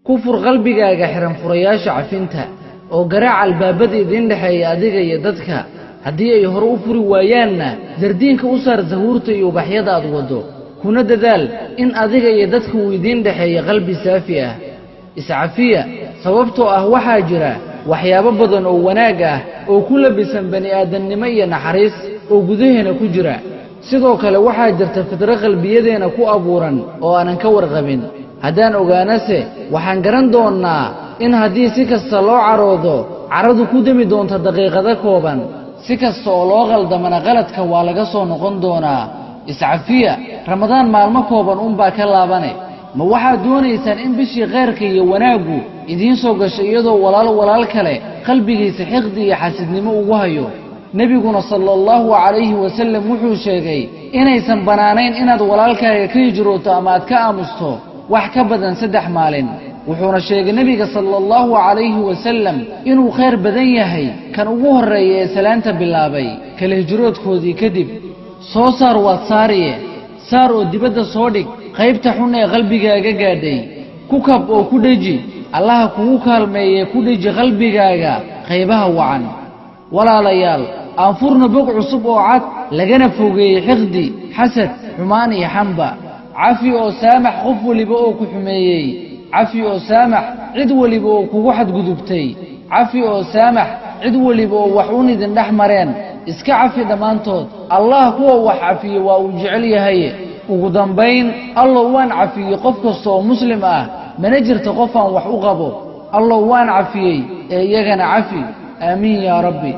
Ku fur qalbigaaga xihan furayaasha cafinta oo garaac albaabada idiin dhexeeya adiga iyo dadka. Haddii ay hore u furi waayaanna, dardiinka u saar sahuurta iyo ubaxyada aad waddo, kuna dadaal in adiga iyo dadka uu idiin dhexeeya qalbi saafi ah. Iscafiya, sababtoo ah waxaa jira waxyaabo badan oo wanaag ah oo ku labisan bani aadamnimo iyo naxariis oo gudaheena ku jira. Sidoo kale waxaa jirta fidro qalbiyadeena ku abuuran oo aanan ka warqabin. Haddaan ogaanase, waxaan garan doonnaa in haddii si kasta loo caroodo, caradu ku demi doonto daqiiqado kooban. Si kasta oo loo qaldamana, qaladka waa laga soo noqon doonaa. Iscafiya, Ramadaan maalmo kooban unbaa ka laabane. Ma waxaad doonaysaan in bishii khayrka iyo wanaaggu idiin soo gasho iyadoo walaal walaal kale qalbigiisa xiqdi iyo xasidnimo ugu hayo? Nebiguna sala allahu calayhi wasallam wuxuu sheegay inaysan bannaanayn inaad walaalkaaga ka hijrooto ama aad ka aamusto wax ka badan 3 maalin. Wuxuuna sheegay nebiga sala allahu calayhi wasallam inuu khayr badan yahay kan ugu horreeya ee salaanta bilaabay kala hijroodkoodii kadib. Soo saar, waad saariye, saar oo dibadda soo dhig qaybta xun ee qalbigaaga gaadhay. Ku kab oo ku dheji, Allaha kugu kaalmeeye, ku dheji qalbigaaga qaybaha wacan. Walaalayaal, aan furno bog cusub oo cad, lagana fogeeyey xiqdi, xasad, xumaan iyo xamba. Cafi oo saamax qof weliba oo ku xumeeyey. Cafi oo saamax cid weliba oo kugu xadgudubtay. Cafi oo saamax cid weliba oo wax un idin dhex mareen. Iska cafi dhammaantood. Allah kuwa wax cafiye waa uu jecel yahay. Ugu dambayn, Allow waan cafiyey qof kasta oo muslim ah, mana jirto qof aan wax u qabo. Allow waan cafiyey ee iyagana cafi. Aamiin yaa Rabbi.